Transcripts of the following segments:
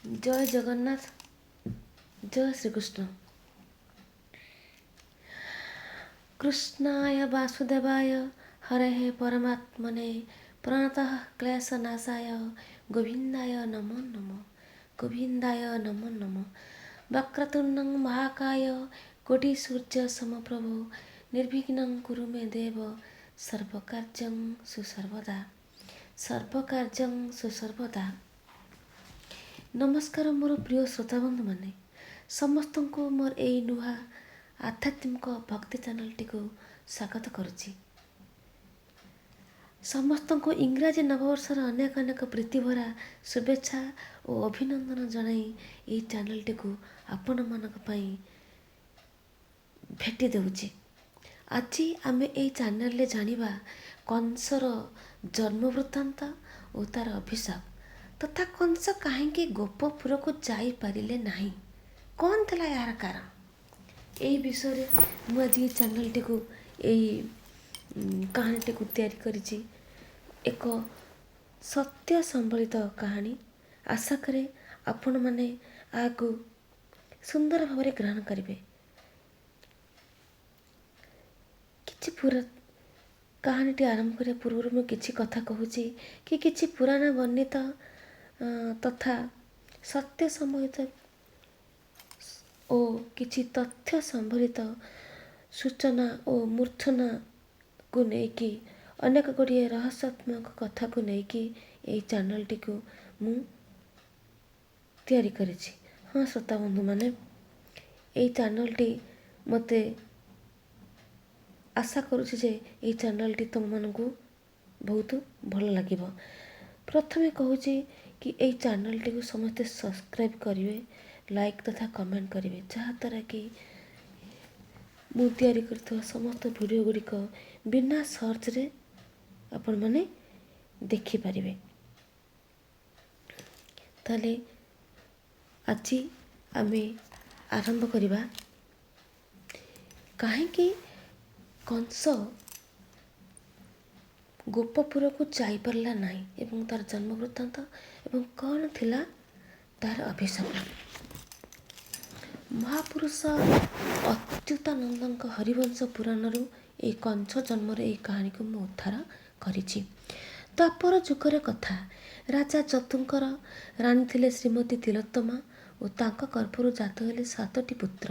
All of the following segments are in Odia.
ଜୟ ଜଗନ୍ନାଥ, ଜୟ ଶ୍ରୀକୃଷ୍ଣ। କୃଷ୍ଣାୟ ବାସୁଦେବାୟ ହରେ ପରମାତ୍ମନେ ପ୍ରଣତଃ କ୍ଲେଶନାଶାୟ ଗୋବିନ୍ଦାୟ ନମୋ ନମଃ। ଗୋବିନ୍ଦାୟ ନମୋ ନମଃ। ବକ୍ରତୁଣ୍ଡଂ ମହାକାୟ କୋଟି ସୂର୍ଯ୍ୟ ସମପ୍ରଭୁ ନିର୍ବିଘ୍ନଂ କୁରୁ ମେ ଦେବ ସର୍ବକାର୍ଯ୍ୟଂ ସୁସର୍ବଦା, ସର୍ବକାର୍ଯ୍ୟଂ ସୁସର୍ବଦା। ନମସ୍କାର ମୋର ପ୍ରିୟ ଶ୍ରୋତାବନ୍ଧୁମାନେ, ସମସ୍ତଙ୍କୁ ମୋର ଏଇ ନୂଆ ଆଧ୍ୟାତ୍ମିକ ଭକ୍ତି ଚ୍ୟାନେଲଟିକୁ ସ୍ୱାଗତ କରୁଛି। ସମସ୍ତଙ୍କୁ ଇଂରାଜୀ ନବବର୍ଷର ଅନେକ ଅନେକ ପ୍ରୀତିଭରା ଶୁଭେଚ୍ଛା ଓ ଅଭିନନ୍ଦନ ଜଣାଇ ଏଇ ଚ୍ୟାନେଲଟିକୁ ଆପଣମାନଙ୍କ ପାଇଁ ଭେଟି ଦେଉଛି। ଆଜି ଆମେ ଏଇ ଚ୍ୟାନେଲରେ ଜାଣିବା କଂସର ଜନ୍ମ ବୃତ୍ତାନ୍ତ ଓ ତାର ଅଭିଶାପ, ତଥା କଂସ କାହିଁକି ଗୋପପୁରକୁ ଯାଇପାରିଲେ ନାହିଁ, କ'ଣ ଥିଲା ଏହାର କାରଣ। ଏଇ ବିଷୟରେ ମୁଁ ଆଜି ଏଇ ଚ୍ୟାନେଲଟିକୁ, ଏଇ କାହାଣୀଟିକୁ ତିଆରି କରିଛି। ଏକ ସତ୍ୟ ସମ୍ବଳିତ କାହାଣୀ। ଆଶା କରେ ଆପଣମାନେ ଏହାକୁ ସୁନ୍ଦର ଭାବରେ ଗ୍ରହଣ କରିବେ। କିଛି ପୁରା କାହାଣୀଟି ଆରମ୍ଭ କରିବା ପୂର୍ବରୁ ମୁଁ କିଛି କଥା କହୁଛି କି କିଛି ପୁରାଣ ବର୍ଣ୍ଣିତ ତଥା ସତ୍ୟ ସମ୍ବଳିତ ଓ କିଛି ତଥ୍ୟ ସମ୍ବଳିତ ସୂଚନା ଓ ମୂର୍ଚ୍ଛନାକୁ ନେଇକି, ଅନେକ ଗୁଡ଼ିଏ ରହସ୍ୟାତ୍ମକ କଥାକୁ ନେଇକି ଏଇ ଚ୍ୟାନେଲଟିକୁ ମୁଁ ତିଆରି କରିଛି। ହଁ ଶ୍ରୋତା ବନ୍ଧୁମାନେ, ଏଇ ଚ୍ୟାନେଲଟି ମୋତେ ଆଶା କରୁଛି ଯେ ଏଇ ଚ୍ୟାନେଲଟି ତୁମମାନଙ୍କୁ ବହୁତ ଭଲ ଲାଗିବ। ପ୍ରଥମେ କହୁଛି କି ଏଇ ଚ୍ୟାନେଲଟିକୁ ସମସ୍ତେ ସବସ୍କ୍ରାଇବ୍ କରିବେ, ଲାଇକ୍ ତଥା କମେଣ୍ଟ କରିବେ, ଯାହାଦ୍ୱାରା କି ମୁଁ ତିଆରି କରିଥିବା ସମସ୍ତ ଭିଡ଼ିଓ ଗୁଡ଼ିକ ବିନା ସର୍ଚ୍ଚରେ ଆପଣମାନେ ଦେଖିପାରିବେ। ତାହେଲେ ଆଜି ଆମେ ଆରମ୍ଭ କରିବା କାହିଁକି କଂସ ଗୋପପୁରକୁ ଯାଇପାରିଲା ନାହିଁ ଏବଂ ତାର ଜନ୍ମ ବୃତ୍ତାନ୍ତ ଏବଂ କ'ଣ ଥିଲା ତାର ଅଭିଶାପ। ମହାପୁରୁଷ ଅଚ୍ୟୁତାନନ୍ଦଙ୍କ ହରିବଂଶ ପୁରାଣରୁ ଏଇ କଂସ ଜନ୍ମର ଏଇ କାହାଣୀକୁ ମୁଁ ଉଦ୍ଧାର କରିଛି। ଦ୍ୱାପର ଯୁଗର କଥା। ରାଜା ଯଦୁଙ୍କର ରାଣୀ ଥିଲେ ଶ୍ରୀମତୀ ତିଲୋତ୍ତମା ଓ ତାଙ୍କ ଗର୍ଭରୁ ଜାତ ହେଲେ 7ଟି ପୁତ୍ର।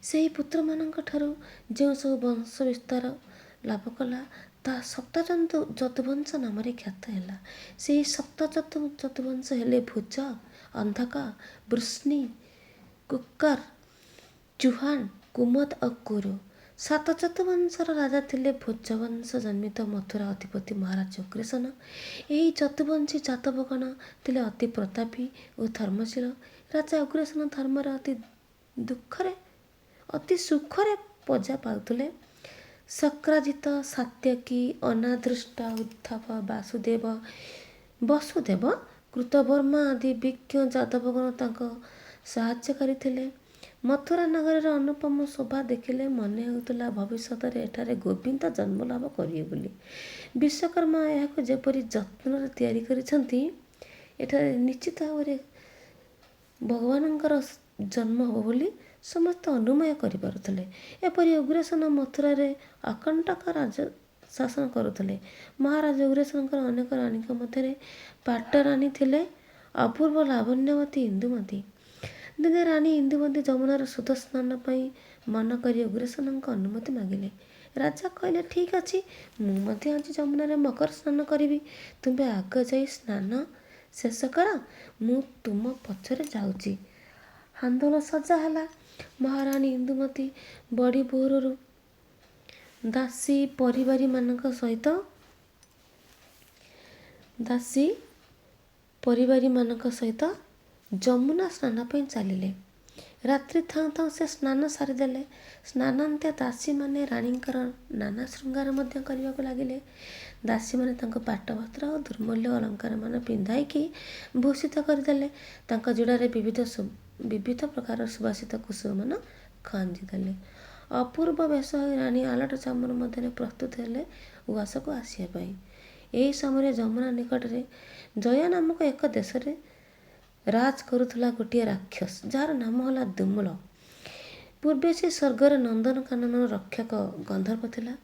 ସେହି ପୁତ୍ରମାନଙ୍କ ଠାରୁ ଯେଉଁ ସବୁ ବଂଶ ବିସ୍ତାର ଲାଭ କଲା ତାହା ସପ୍ତ ଯଦୁବଂଶ ନାମରେ ଖ୍ୟାତ ହେଲା। ସେହି ସପ୍ତ ଯଦୁବଂଶ ହେଲେ ଭୋଜ, ଅନ୍ଧକ, ବୃଷ୍ଣି, କୁକର, ଚୁହାନ, କୁମଦ ଓ କୁରୁ। 7 ଯଦୁବଂଶର ରାଜା ଥିଲେ ଭୋଜବଂଶ ଜନ୍ମିତ ମଥୁରା ଅଧିପତି ମହାରାଜ ଉଗ୍ରସେନ। ଏହି ଯଦୁବଂଶୀ ଯାଦବଗଣ ଥିଲେ ଅତି ପ୍ରତାପୀ ଓ ଧର୍ମଶୀଳ। ରାଜା ଉଗ୍ରସେନ ଧର୍ମରେ ଅତି ଦୁଃଖରେ ଅତି ସୁଖରେ ପ୍ରଜା ପାଉଥିଲେ। ଶକ୍ରାଜିତ, ସାତ୍ୟକୀ, ଅନାଦୃଷ୍ଟ, ଉଦ୍ଧବ, ବାସୁଦେବ, ବସୁଦେବ, କୃତବର୍ମା ଆଦି ବିଜ୍ଞ ଯାଦବଗଣ ତାଙ୍କ ସାହାଯ୍ୟକାରୀ ଥିଲେ। ମଥୁରା ନଗରୀର ଅନୁପମ ଶୋଭା ଦେଖିଲେ ମନେ ହେଉଥିଲା ଭବିଷ୍ୟତରେ ଏଠାରେ ଗୋବିନ୍ଦ ଜନ୍ମଲାଭ କରିବେ ବୋଲି। ବିଶ୍ୱକର୍ମା ଏହାକୁ ଯେପରି ଯତ୍ନରେ ତିଆରି କରିଛନ୍ତି, ଏଠାରେ ନିଶ୍ଚିତ ଭାବରେ ଭଗବାନଙ୍କର ଜନ୍ମ ହେବ ବୋଲି ସମସ୍ତେ ଅନୁମୟ କରିପାରୁଥିଲେ। ଏପରି ଉଗ୍ରସେନ ମଥୁରାରେ ଅକଣ୍ଟକ ରାଜ ଶାସନ କରୁଥିଲେ। ମହାରାଜ ଉଗ୍ରସେନଙ୍କର ଅନେକ ରାଣୀଙ୍କ ମଧ୍ୟରେ ପାଟରାଣୀ ଥିଲେ ଅପୂର୍ବ ଲାବଣ୍ୟବତୀ ଇନ୍ଦୁମତୀ। ଦିନେ ରାଣୀ ଇନ୍ଦୁମତୀ ଯମୁନାର ଶୁଦ୍ଧ ସ୍ନାନ ପାଇଁ ମନ କରି ଉଗ୍ରସେନଙ୍କ ଅନୁମତି ମାଗିଲେ। ରାଜା କହିଲେ, ଠିକ୍ ଅଛି, ମୁଁ ମଧ୍ୟ ଆଜି ଯମୁନାରେ ମକର ସ୍ନାନ କରିବି। ତୁମେ ଆଗ ଯାଇ ସ୍ନାନ ଶେଷ କର, ମୁଁ ତୁମ ପଛରେ ଯାଉଛି। ହାନ୍ଦୋଳ ସଜା ହେଲା। ମହାରାଣୀ ଇନ୍ଦୁମତୀ ବଡ଼ି ଭୋରରୁ ଦାସୀ ପରିବାରୀମାନଙ୍କ ସହିତ ଦାସୀ ପରିବାରୀମାନଙ୍କ ସହିତ ଯମୁନା ସ୍ନାନ ପାଇଁ ଚାଲିଲେ। ରାତ୍ରି ଥାଉଁ ଥାଉଁ ସେ ସ୍ନାନ ସାରିଦେଲେ। ସ୍ନାନାନ୍ତେ ଦାସୀମାନେ ରାଣୀଙ୍କର ନାନା ଶୃଙ୍ଗାର ମଧ୍ୟ କରିବାକୁ ଲାଗିଲେ। ଦାସୀମାନେ ତାଙ୍କୁ ପାଟବସ୍ତ୍ର ଓ ଦୁର୍ମୂଲ୍ୟ ଅଳଙ୍କାରମାନ ପିନ୍ଧାଇକି ଭୂଷିତ କରିଦେଲେ। ତାଙ୍କ ଜୁଡ଼ାରେ ବିବିଧ ପ୍ରକାର ସୁବାସିତ କୁସୁମମାନ ଖଞ୍ଜିଦେଲେ। ଅପୂର୍ବ ବେଶ ହୋଇ ରାଣୀ ଆଲଟ ଚାମର ମଧ୍ୟରେ ପ୍ରସ୍ତୁତ ହେଲେ ଉଆସକୁ ଆସିବା ପାଇଁ। ଏହି ସମୟରେ ଯମୁନା ନିକଟରେ ଜୟା ନାମକ ଏକ ଦେଶରେ ରାଜ କରୁଥିଲା ଗୋଟିଏ ରାକ୍ଷସ, ଯାହାର ନାମ ହେଲା ଦୁମୁଳ। ପୂର୍ବେ ସେ ସ୍ୱର୍ଗରେ ନନ୍ଦନକାନନର ରକ୍ଷକ ଗନ୍ଧର୍ବ ଥିଲା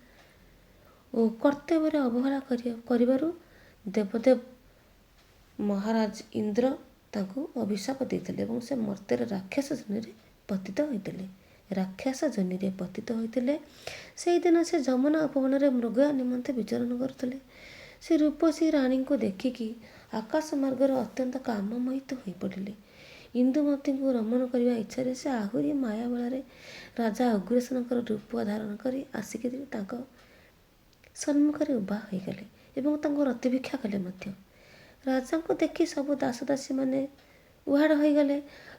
ଓ କର୍ତ୍ତବ୍ୟରେ ଅବହେଳା କରିବାରୁ ଦେବଦେବ ମହାରାଜ ଇନ୍ଦ୍ର ତାଙ୍କୁ ଅଭିଶାପ ଦେଇଥିଲେ ଏବଂ ସେ ମର୍ତ୍ତ୍ୟରେ ରାକ୍ଷସ ଯୋନିରେ ପତିତ ହୋଇଥିଲେ, ରାକ୍ଷସ ଯୋନିରେ ପତିତ ହୋଇଥିଲେ। ସେଇଦିନ ସେ ଯମୁନା ଉପବନରେ ମୃଗୟା ନିମନ୍ତେ ବିଚରଣ କରୁଥିଲେ। ସେ ରୂପସୀ ରାଣୀଙ୍କୁ ଦେଖିକି ଆକାଶ ମାର୍ଗରେ ଅତ୍ୟନ୍ତ କାମମୋହିତ ହୋଇପଡ଼ିଲେ। ଇନ୍ଦୁମତୀଙ୍କୁ ରମଣ କରିବା ଇଚ୍ଛାରେ ସେ ଆହୁରି ମାୟା ବଳରେ ରାଜା ଉଗ୍ରସେନଙ୍କର ରୂପ ଧାରଣ କରି ଆସିକି ତାଙ୍କ ସମ୍ମୁଖରେ ଉଭା ହୋଇଗଲେ ଏବଂ ତାଙ୍କୁ ରତିଭିକ୍ଷା କଲେ ମଧ୍ୟ। ରାଜାଙ୍କୁ ଦେଖି ସବୁ ଦାସଦାସୀମାନେ ଉହାଡ଼ ହୋଇଗଲେ।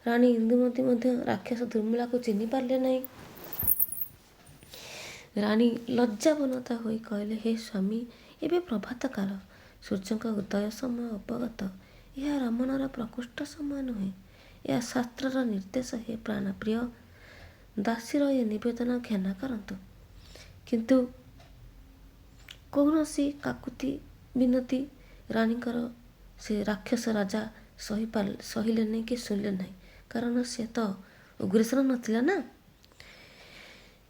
ରାଣୀ ଇନ୍ଦୁମତୀ ମଧ୍ୟ ରାକ୍ଷସ ଦୁର୍ମିଳାକୁ ଚିହ୍ନି ପାରିଲେ ନାହିଁ। ରାଣୀ ଲଜ୍ଜାବନତା ହୋଇ କହିଲେ, ହେ ସ୍ୱାମୀ, ଏବେ ପ୍ରଭାତ କାଳ, ସୂର୍ଯ୍ୟଙ୍କ ଉଦୟ ସମୟ ଉପଗତ। ଏହା ରମଣର ପ୍ରକୃଷ୍ଟ ସମୟ ନୁହେଁ। ଏହା ଶାସ୍ତ୍ରର ନିର୍ଦ୍ଦେଶ। ହେ ପ୍ରାଣପ୍ରିୟ, ଦାସୀର ଏ ନିବେଦନ କ୍ଷମା କରନ୍ତୁ। କିନ୍ତୁ କୌଣସି କାକୁତି ବିନତି ରାଣୀଙ୍କର ସେ ରାକ୍ଷସ ରାଜା ସହିଲେ ନାହିଁ କି ଶୁଣିଲେ ନାହିଁ, କାରଣ ସେ ତ ଉଗ୍ରସେନ ନଥିଲା ନା।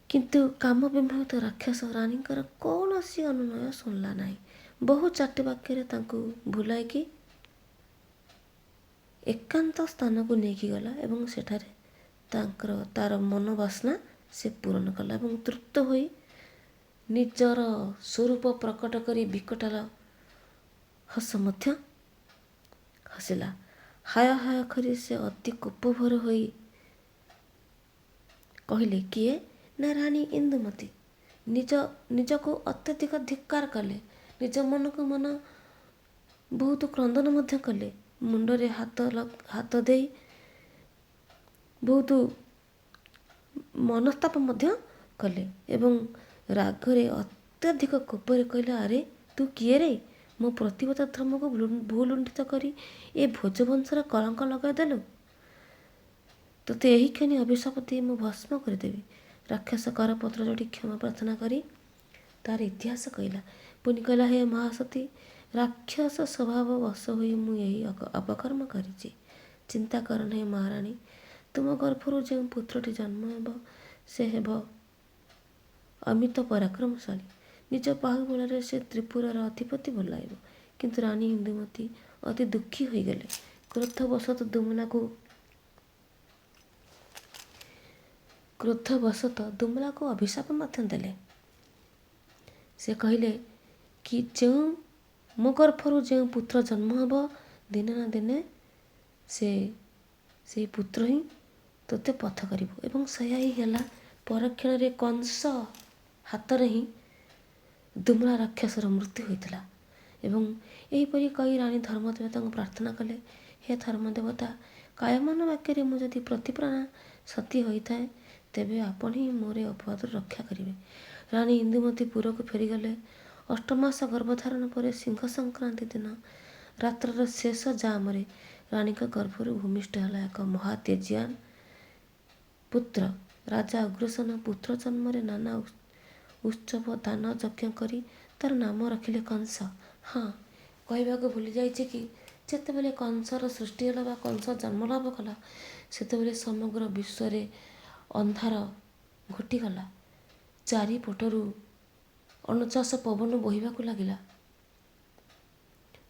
କିନ୍ତୁ କାମ ବିମୋହିତ ରାକ୍ଷସ ରାଣୀଙ୍କର କୌଣସି ଅନୁନୟ ଶୁଣିଲା ନାହିଁ। ବହୁ ଚାଟୁ ବାକ୍ୟରେ ତାଙ୍କୁ ଭୁଲାଇକି ଏକାନ୍ତ ସ୍ଥାନକୁ ନେଇକି ଗଲା ଏବଂ ସେଠାରେ ତାଙ୍କର ତାର ମନୋବାସନା ସେ ପୂରଣ କଲା ଏବଂ ତୃପ୍ତ ହୋଇ ନିଜର ସ୍ୱରୂପ ପ୍ରକଟ କରି ବିକଟାଳ ହସ ମଧ୍ୟ ହସିଲା। ହାୟ ହାୟ କରି ସେ ଅତି କୋପଭର ହୋଇ କହିଲେ, କିଏ? ନା ରାଣୀ ଇନ୍ଦୁମତୀ ନିଜକୁ ଅତ୍ୟଧିକ ଧିକ୍କାର କଲେ। ନିଜ ମନକୁ ମନ ବହୁତ କ୍ରନ୍ଦନ ମଧ୍ୟ କଲେ। ମୁଣ୍ଡରେ ହାତ ଦେଇ ବହୁତ ମନସ୍ତାପ ମଧ୍ୟ କଲେ ଏବଂ ରାଗରେ ଅତ୍ୟଧିକ କୋପରେ କହିଲେ, ଆରେ ତୁ କିଏ ରେ? ମୋ ପ୍ରତିବ୍ରତା ଧର୍ମକୁ ଭୂଲୁଣ୍ଠିତ କରି ଏ ଭୋଜବଂଶର କଳଙ୍କ ଲଗାଇଦେଲୁ। ତୋତେ ଏହି କ୍ଷଣି ଅଭିଶାପ ଦେଇ ମୁଁ ଭସ୍ମ କରିଦେବି। ରାକ୍ଷସ କରପତ୍ର ଯୋଡ଼ି କ୍ଷମା ପ୍ରାର୍ଥନା କରି ତାର ଇତିହାସ କହିଲା। ପୁଣି କହିଲା, ହେ ମହାସତୀ, ରାକ୍ଷସ ସ୍ୱଭାବ ବଶ ହୋଇ ମୁଁ ଏହି ଅପକର୍ମ କରିଛି। ଚିନ୍ତା କର ନାହିଁ ମହାରାଣୀ, ତୁମ ଗର୍ଭରୁ ଯେଉଁ ପୁତ୍ରଟି ଜନ୍ମ ହେବ ସେ ହେବ ଅମିତ ପରାକ୍ରମଶାଳୀ। ନିଜ ବାହୁବଳରେ ସେ ତ୍ରିପୁରାର ଅଧିପତି ବୋଲାଇବ। କିନ୍ତୁ ରାଣୀ ଇନ୍ଦୁମତୀ ଅତି ଦୁଃଖୀ ହୋଇଗଲେ। କ୍ରୋଧବଶତଃ ଦୁମଲାକୁ ଅଭିଶାପ ମଧ୍ୟ ଦେଲେ। ସେ କହିଲେ କି ଯେଉଁ ମୋ ଗର୍ଭରୁ ଯେଉଁ ପୁତ୍ର ଜନ୍ମ ହେବ, ଦିନେ ନା ଦିନେ ସେ ସେଇ ପୁତ୍ର ହିଁ ତୋତେ ପଥ କରିବ। ଏବଂ ସେୟା ହିଁ ହେଲା। ପରକ୍ଷଣରେ କଂସ ହାତରେ ହିଁ ଦୁମଲା ରାକ୍ଷସର ମୃତ୍ୟୁ ହୋଇଥିଲା। ଏବଂ ଏହିପରି କହି ରାଣୀ ଧର୍ମଦେବତାଙ୍କୁ ପ୍ରାର୍ଥନା କଲେ, ହେ ଧର୍ମଦେବତା, କାୟମନ ବାକ୍ୟରେ ମୁଁ ଯଦି ପ୍ରତିପ୍ରାଣା ସତୀ ହୋଇଥାଏ, ତେବେ ଆପଣ ହିଁ ମୋର ଏ ଅପବାଦରୁ ରକ୍ଷା କରିବେ। ରାଣୀ ଇନ୍ଦୁମତୀ ପୁରକୁ ଫେରିଗଲେ। ଅଷ୍ଟମାସ ଗର୍ଭଧାରଣ ପରେ ସିଂହ ସଂକ୍ରାନ୍ତି ଦିନ ରାତ୍ରର ଶେଷ ଜାମରେ ରାଣୀଙ୍କ ଗର୍ଭରୁ ଭୂମିଷ୍ଠ ହେଲା ଏକ ମହାତେଜିଆନ ପୁତ୍ର। ରାଜା ଉଗ୍ରସେନ ପୁତ୍ର ଜନ୍ମରେ ନାନା ଉତ୍ସବ ଦାନ ଯଜ୍ଞ କରି ତାର ନାମ ରଖିଲେ କଂସ। ହଁ, କହିବାକୁ ଭୁଲି ଯାଇଛି କି ଯେତେବେଳେ କଂସର ସୃଷ୍ଟି ହେଲା ବା କଂସ ଜନ୍ମଲାଭ କଲା, ସେତେବେଳେ ସମଗ୍ର ବିଶ୍ୱରେ ଅନ୍ଧାର ଘୋଟିଗଲା। ଚାରିପଟରୁ ଅଣଚାଷ ପବନ ବୋହିବାକୁ ଲାଗିଲା।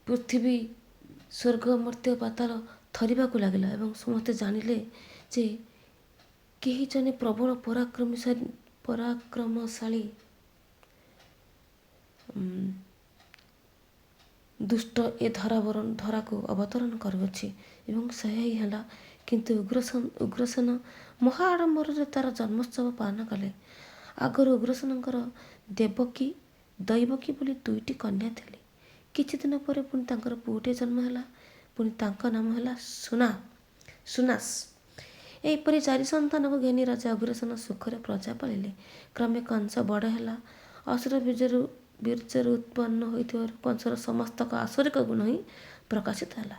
ପୃଥିବୀ, ସ୍ୱର୍ଗ, ମର୍ତ୍ତ୍ୟ, ପାତାଳ ଥରିବାକୁ ଲାଗିଲା ଏବଂ ସମସ୍ତେ ଜାଣିଲେ ଯେ କେହି ଜଣେ ପ୍ରବଳ ପରାକ୍ରମଶାଳୀ ଦୁଷ୍ଟ ଏ ଧରାକୁ ଅବତରଣ କରୁଅଛି ଏବଂ ସେୟା ହିଁ ହେଲା। କିନ୍ତୁ ଉଗ୍ରସେନ ମହା ଆଡ଼ମ୍ବରରେ ତାର ଜନ୍ମୋତ୍ସବ ପାଳନ କଲେ। ଆଗରୁ ଉଗ୍ରସେନଙ୍କର ଦେବକୀ, ଦୈବକୀ ବୋଲି ଦୁଇଟି କନ୍ୟା ଥିଲେ। କିଛି ଦିନ ପରେ ପୁଣି ତାଙ୍କର ପୁଅଟିଏ ଜନ୍ମ ହେଲା। ପୁଣି ତାଙ୍କ ନାମ ହେଲା ସୁନାସ। ଏହିପରି ଚାରି ସନ୍ତାନକୁ ଘେନି ରାଜା ଉଗ୍ରସେନ ସୁଖରେ ପ୍ରଜା ପାଳିଲେ। କ୍ରମେ କଂସ ବଡ଼ ହେଲା। ଅସୁର ବୀର୍ଯ୍ୟରୁ ଉତ୍ପନ୍ନ ହୋଇଥିବାରୁ କଂସର ସମସ୍ତ ଆସୁରିକ ଗୁଣ ହିଁ ପ୍ରକାଶିତ ହେଲା।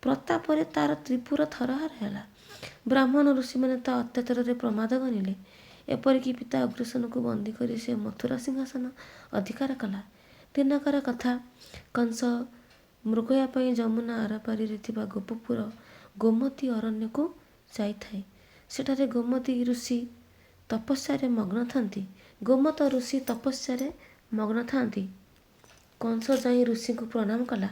ପ୍ରତାପରେ ତାର ତ୍ରିପୁର ଥରହର ହେଲା। ବ୍ରାହ୍ମଣ ଋଷିମାନେ ତା ଅତ୍ୟାଚାରରେ ପ୍ରମାଦ ଗଣିଲେ। ଏପରିକି ପିତା ଉଗ୍ରସେନକୁ ବନ୍ଦୀ କରି ସେ ମଥୁରା ସିଂହାସନ ଅଧିକାର କଲା। ଦିନକର କଥା, କଂସ ମୃଗୟା ପାଇଁ ଯମୁନା ଆରପାରିରେ ଥିବା ଗୋପପୁର ଗୋମତୀ ଅରଣ୍ୟକୁ ଯାଇଥାଏ। ସେଠାରେ ଗୋମତୀ ଋଷି ତପସ୍ୟାରେ ମଗ୍ନ ଥାନ୍ତି। ଗୋମତ ଋଷି ତପସ୍ୟାରେ ମଗ୍ନ ଥାନ୍ତି। କଂସ ଯାଇ ଋଷିଙ୍କୁ ପ୍ରଣାମ କଲା।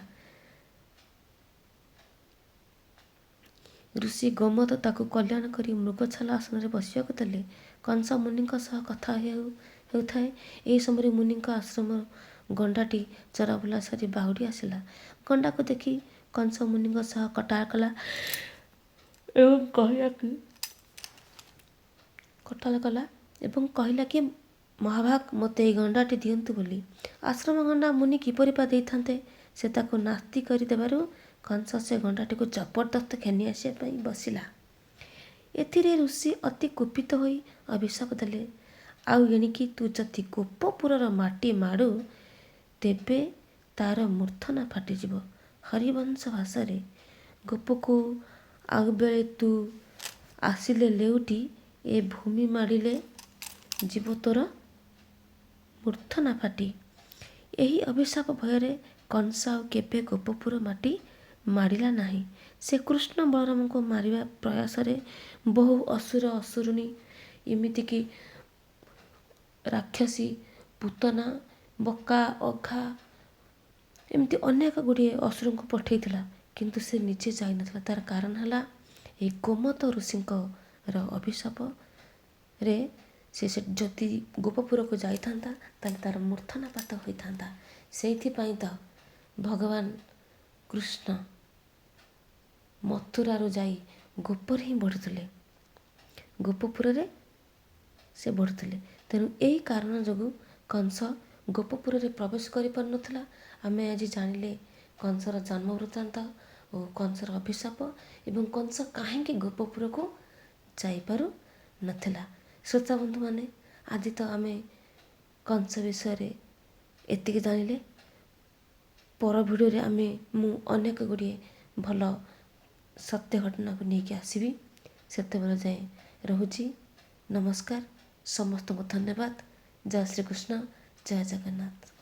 ଋଷି ଗୋମତ ତାକୁ କଲ୍ୟାଣ କରି ମୃଗଛାଲ ଆସନରେ ବସିବାକୁ ଦେଲେ। କଂସ ମୁନିଙ୍କ ସହ କଥା ହେଉଥାଏ। ଏହି ସମୟରେ ମୁନିଙ୍କ ଆଶ୍ରମ ଗଣ୍ଡାଟି ଚରାବୁଲା ସାରି ବାହୁଡ଼ି ଆସିଲା। ଗଣ୍ଡାକୁ ଦେଖି କଂସ ମୁନିଙ୍କ ସହ କଟାଳ କଲା ଏବଂ କହିଲା କି କଟାଳ କଲା ଏବଂ କହିଲା କି, ମହାଭାଗ, ମୋତେ ଏଇ ଗଣ୍ଡାଟି ଦିଅନ୍ତୁ ବୋଲି। ଆଶ୍ରମ ଗଣ୍ଡା ମୁନି କିପରି ବା ଦେଇଥାନ୍ତେ? ସେ ତାକୁ ନାସ୍ତି କରିଦେବାରୁ କଂସ ସେ ଗଣ୍ଡାଟିକୁ ଜବରଦସ୍ତ ଘେନି ଆସିବା ପାଇଁ ବସିଲା। ଏଥିରେ ଋଷି ଅତି କୁପିତ ହୋଇ ଅଭିଶାପ ଦେଲେ, ଆଉ ଏଣିକି ତୁ ଯଦି ଗୋପପୁରର ମାଟି ମାଡ଼ୁ, ତେବେ ତାର ମୂର୍ଦ୍ଧନା ଫାଟିଯିବ। ହରିବଂଶ ଭାଷାରେ, ଗୋପକୁ ଆଉ ବେଳେ ତୁ ଆସିଲେ ଲେଉଟି, ଏ ଭୂମି ମାଡ଼ିଲେ ଯିବ ତୋର ମୂର୍ଦ୍ଧନା ଫାଟି। ଏହି ଅଭିଶାପ ଭୟରେ କଂସ ଆଉ କେବେ ଗୋପପୁର ମାଟି ମାଡ଼ିଲା ନାହିଁ। ସେ କୃଷ୍ଣ ବଳରାମଙ୍କୁ ମାରିବା ପ୍ରୟାସରେ ବହୁ ଅସୁର ଅସୁରୁଣୀ, ଏମିତିକି ରାକ୍ଷସୀ ପୁତନା, ବକା, ଅଘା, ଏମିତି ଅନେକ ଗୁଡ଼ିଏ ଅସୁରଙ୍କୁ ପଠାଇଥିଲା, କିନ୍ତୁ ସେ ନିଜେ ଯାଇନଥିଲା। ତାର କାରଣ ହେଲା ଏହି ଗୋମତ ଋଷିଙ୍କର ଅଭିଶାପରେ ସେ ଯଦି ଗୋପପୁରକୁ ଯାଇଥାନ୍ତା, ତାହେଲେ ତାର ମୂର୍ଦ୍ଧନାପାତ ହୋଇଥାନ୍ତା। ସେଇଥିପାଇଁ ତ ଭଗବାନ କୃଷ୍ଣ ମଥୁରାରୁ ଯାଇ ଗୋପରେ ହିଁ ବଢ଼ୁଥିଲେ, ଗୋପପୁରରେ ସେ ବଢ଼ୁଥିଲେ। ତେଣୁ ଏହି କାରଣ ଯୋଗୁଁ କଂସ ଗୋପପୁରରେ ପ୍ରବେଶ କରିପାରୁନଥିଲା। ଆମେ ଆଜି ଜାଣିଲେ କଂସର ଜନ୍ମ ବୃତ୍ତାନ୍ତ ଓ କଂସର ଅଭିଶାପ ଏବଂ କଂସ କାହିଁକି ଗୋପପୁରକୁ ଯାଇପାରୁନଥିଲା। ଶ୍ରୋତା ବନ୍ଧୁମାନେ, ଆଜି ତ ଆମେ କଂସ ବିଷୟରେ ଏତିକି ଜାଣିଲେ। ପର ଭିଡ଼ିଓରେ ମୁଁ ଅନେକ ଗୁଡ଼ିଏ ଭଲ ସତ୍ୟ ଘଟଣାକୁ ନେଇକି ଆସିବି। ସେତେବେଳେ ଯାଏଁ ରହୁଛି। ନମସ୍କାର ସମସ୍ତଙ୍କୁ, ଧନ୍ୟବାଦ। ଜୟ ଶ୍ରୀକୃଷ୍ଣ, ଜୟ ଜଗନ୍ନାଥ।